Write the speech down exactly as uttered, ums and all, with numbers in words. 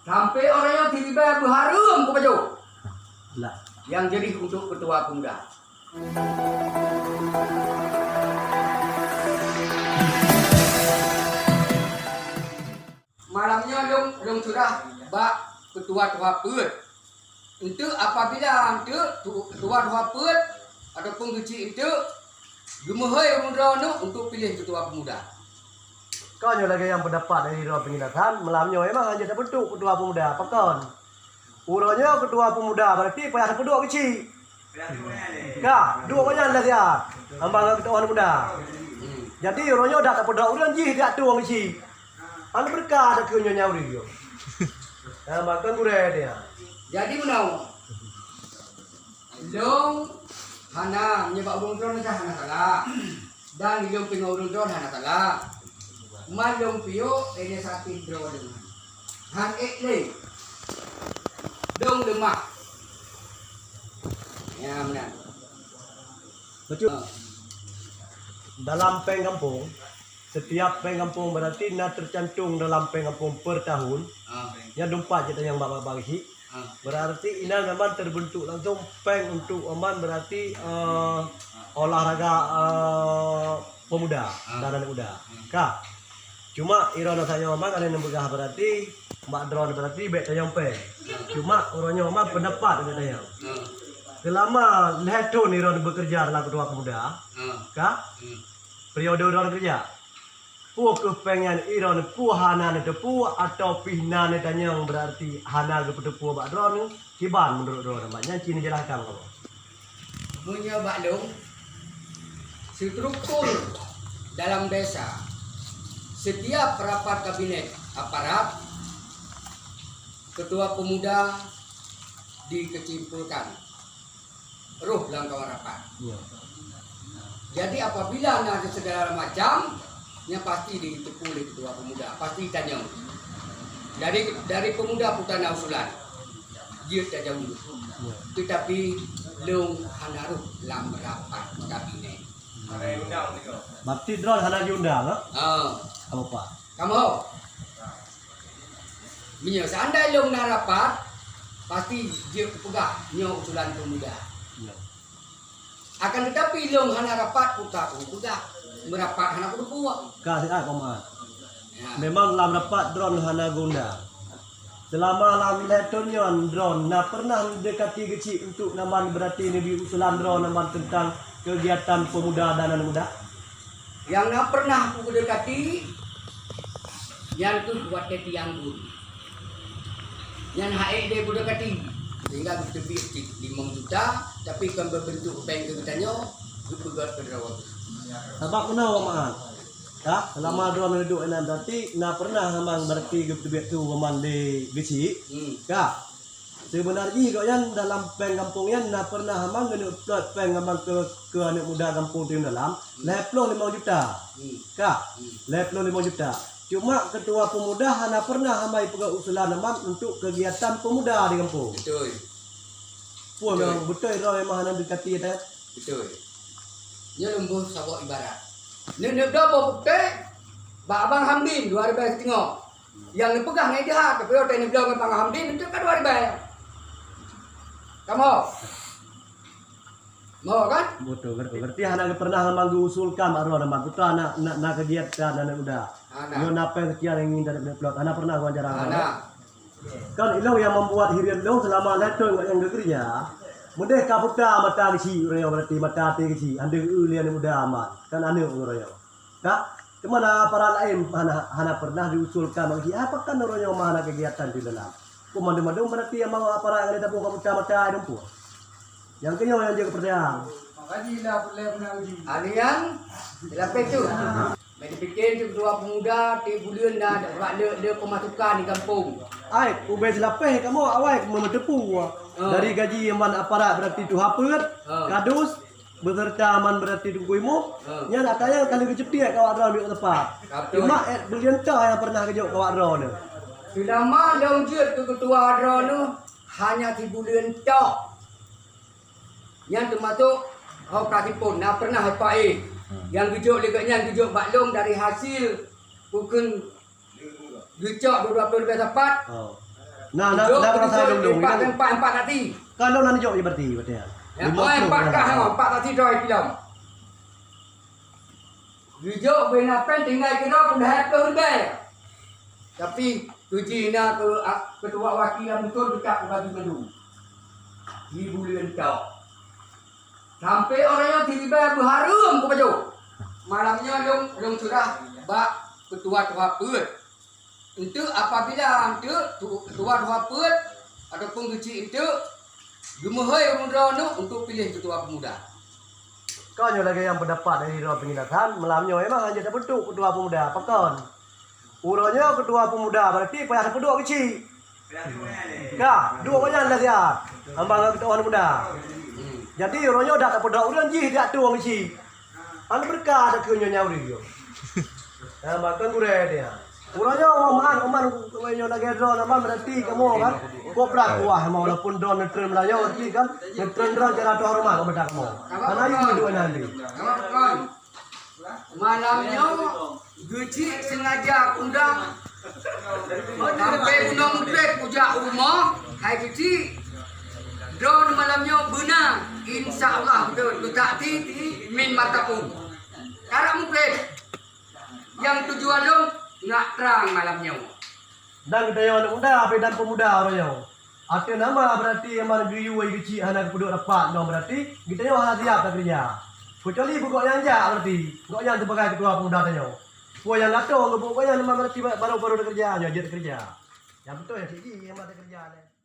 Sampai orang yang tiba berharum ke baju. Lah. Yang jadi untuk ketua pemuda. Malam nyoe lôn, lôn seurah bak ketua-ketua peuet. Enteuk apabila enteuk tu-, ketua-ketua peuet ataupun geuchik enteuk, geumeuhôi ureuëng droeneuh untuk piléh ketua pemuda. Kon nyoe lagée nyang peundapat dari droe peungilasan, malam nyoe memang hana tabentuk ketua pemuda, pakon? Uroe nyoe ketua pemuda berarti payah tapeuduek keuchik. Ka, duek nyan dah siat. Ambang ngon ketua pemuda. Jadi uroe nyoe dak tapeuduek ureuëng jih dak tueng keuchik. Hana beureukat takheun nyoe nyang ureuëng nyoe. Ambang kan gurée dia. Jadi meunoe. Lôn hana meunyoe bak ureuëng droe hana salah. Dan lôn pingoh ureuëng droe hana salah. Man lôn piôh inisiatif droe lôn. Han ék lé. Dong leumah. Ya, meunan. Betul. Dalam péng gampông, setiap péng gampông berarti na tercantum dalam péng gampông per tahun. Ah. Nyan dumpat cit tanyong bak, bak, bak geuchik. Ah. Berarti inan memang terbentuk langsung péng untuk aman berarti, eh, olahraga, eh, pemuda Ah. dan anak muda. Ah. Ka. Cuma iroh na tanyoe memang ada yang peugah berarti, mak droe berarti bék tanyong péng. Cuma uroe nyoe memang pendapat ada tanyong. Ah. Selama lhée thon iroh bekerja dalam ketua pemuda, Ah. ka? Hmm. Periode droe keureuja. Peue keuh péng nyan iron peue hana neuteupeue atawa pih na neutanyong, berarti hana geupeuteupeue bak droeneuh? Kiban meunurot droeneuh, bak nyan ci neujeulahkan kamoe. Meunyoe bak lôn, struktur dalam desa, setiap rapat kabinet aparat, ketua pemuda dikecimpulkan. Roh lam kawan rapat. Ya. Jadi apabila na segala macam, nya pasti diteupeu lé ketua pemuda, pasti tanyong. Dari, dari pemuda pun na usulan, jeuet tajaweueb. Ya. Tetapi lôn hana roh lam rapat kabinet. Berarti droe hana jiundang, ha? Ha. Apa, Pak? Kamoe. Meunyoe seandai lôn na rapat, pasti jeuet kupeugah nyoe usulan pemuda. Ya. Akan tetapi lôn hana rapat, kuta kupeugah meurapat hana kuteupeu. Ka siat, Pak Mat. Ya. Memang lam rapat droe hana geuundang. Selama lam lhée thon nyoe droe na pernah neudekati geuchik untuk naman berarti neubri usulan droe naman teuntang kegiatan pemuda dan anak muda? Nyang na pernah kudeukati, nyan keuh watée tiang gun. Nyan hak ék deh kudeukati, sehingga geuteubiet cit limong juta, tapi kon beubeuntuk péng keu geutanyoe, geupeugét keu droe. Sabab meunoe, Mak Mat. Ka, selama droe neuduek inan berarti na pernah memang berarti geuteubiet tu memang lé geuchik. Hmm. Ka. Seubeuna jih gobnyan dalam péng gampông nyan na pernah hamang geuneuk plot péng hamang keu, keu aneuk muda gampông Tiong Dalam, lhée ploh limong juta. Hmm. Ka, hmm, lhée ploh limong juta. Cuma ketua pemuda hana pernah hamai peugah usulan hamang untuk kegiatan pemuda di gampông. Betul. Puih, betul, memang beutôi droe memang hana deukati, ya. Betul. Nyoe lôn boh saboh ibarat. Neuk, neuk boh bukti bak Abang Hamdin dua ribèe siteungoh. Nyang neupeugah ngai jeuhat, tapi watèe neubloe ngon Abang Hamdin, itu ka dua ribèe. Kamoe. Mo kan? Betul, betul. Berarti hana pernah memang geuusulkan bak droe, memang betul na, na, na kegiatan aneuk muda. Hana. Nyoe na péng sekian nyang ingin dari plot. Hana pernah geuwawancara. Hana. Kan ilong nyang membuat hireuen lôn selama lhèe thôn ngon nyang geukeureuja. Meudeh ka buta mata geuchik uroe nyoe, berarti mata até geuchik, hana geu-eu lé aneuk muda amat. Kan aneuk uroe nyoe. Ka? Teuma na aparat laén hana, hana pernah diusulkan bak geuchik. Apa kan uroe nyoe ma hana kegiatan di dalam? Peue mandum-mandum berarti nyang ma aparat nyang lé taboh ka buta mata ai dumpeue. Nyang keunyoe nyang jeuet keupeurcayaan. Makajih lah peureulèe beuna uji. Alian, lapeh tu. Bèk dipike tu ketua pemuda, tiep buleuen na bak le, le pemasukan di gampông. Ai, ubé silapeh kamoe awai keumeung meuteupeue. Ah. Dari gaji man aparat berarti tuha peuet, ah, kadus, beserta man berarti Teungku Imum, ah, nyan ata nyang ka lheueh geuceutiek ka awak droe miyueb teumpat. Betul. Cuma, eh, buleuen toh nyang pernah geujok ka awak droe nyoe. Seulama lôn jeuet keu ketua droe nyoe hanya sibuleuen toh. Nyan teumasok ho ka sipon, na pernah Pak E. Hmm. Nyang geujok lé gobnyan geujok bak lôn dari hasil ukeuen geucok dua puluh ribèe sapat. Oh. Nah, nah, Jok nah, perasaan begitu, dong, dong, empat, dong. Empat, empat tadi. Kan dong nan jok je berarti, berarti ya. Ya, lima oh, puluh empat orang. Dah, empat tadi dah hilang. Geujok bina pen tinggai keudroe peuet ploh ribèe. Tapi tuji na ke, a, ketua wakil nyang beutôi teuka bagi mandum. Di buleuen tok. Sampai orang nyoe siribèe beuhareuem kupajoh. Malam nyoe lôn, lôn seurah bak ketua-ketua peuet. Enteuk apabila enteuk tu-, ketua-ketua peuet ataupun keuchik enteuk, geumeuhôi ureueng droeneuh untuk piléh ketua pemuda. Kon nyoe lagèe nyang pendapat dari droe peungilasan, malam nyoe memang hana tabentuk ketua pemuda. Pakon? Uroe nyoe ketua pemuda berarti payah tapeuduek keuchik. Ka, duek nyan dah siat. Hamba ngon ketua pemuda. Jadi uroe nyoe dak tapeuduek ureueng jih dak tueng keuchik. Hana beureukat dak keu nyoe nyan ureueng. Hamba kon gurèe dia. Uroe nyoe Oman, Oman nyoe lagèe droe Oman berarti kamoe kan. Kok brat kuah walaupun droe neutreun Meulayu berarti kan. Neutreun droe cara tuah rumah kok beudak kamoe. Karena yue duek nyan. Malam nyoe geuchik sengaja undang sampai bunoe muplek ujak u rumoh, hai geuchik. Droeneuh malam nyoe beuna, insya Allah beutôi geutak ti, ti min matakum. Karap muplek. Nyang tujuan lôn nak trang malam nyoe. Dan geutanyoe aneuk muda, api dan pemuda uroe nyoe. Ateueh nama berarti Oman geuyue geuchik hana geupeuduek rapat nyoe berarti geutanyoe hana siap takeureuja. Keucuali beugok nyang jak berarti gobnyan sibagai ketua pemuda tanyoe. Peue nyang gatong geubuet gobnyan Oman berarti baru-baru takeureuja nyoe jeuet takeureuja. Nyang beutôi cit jih Oman takeureuja nyoe.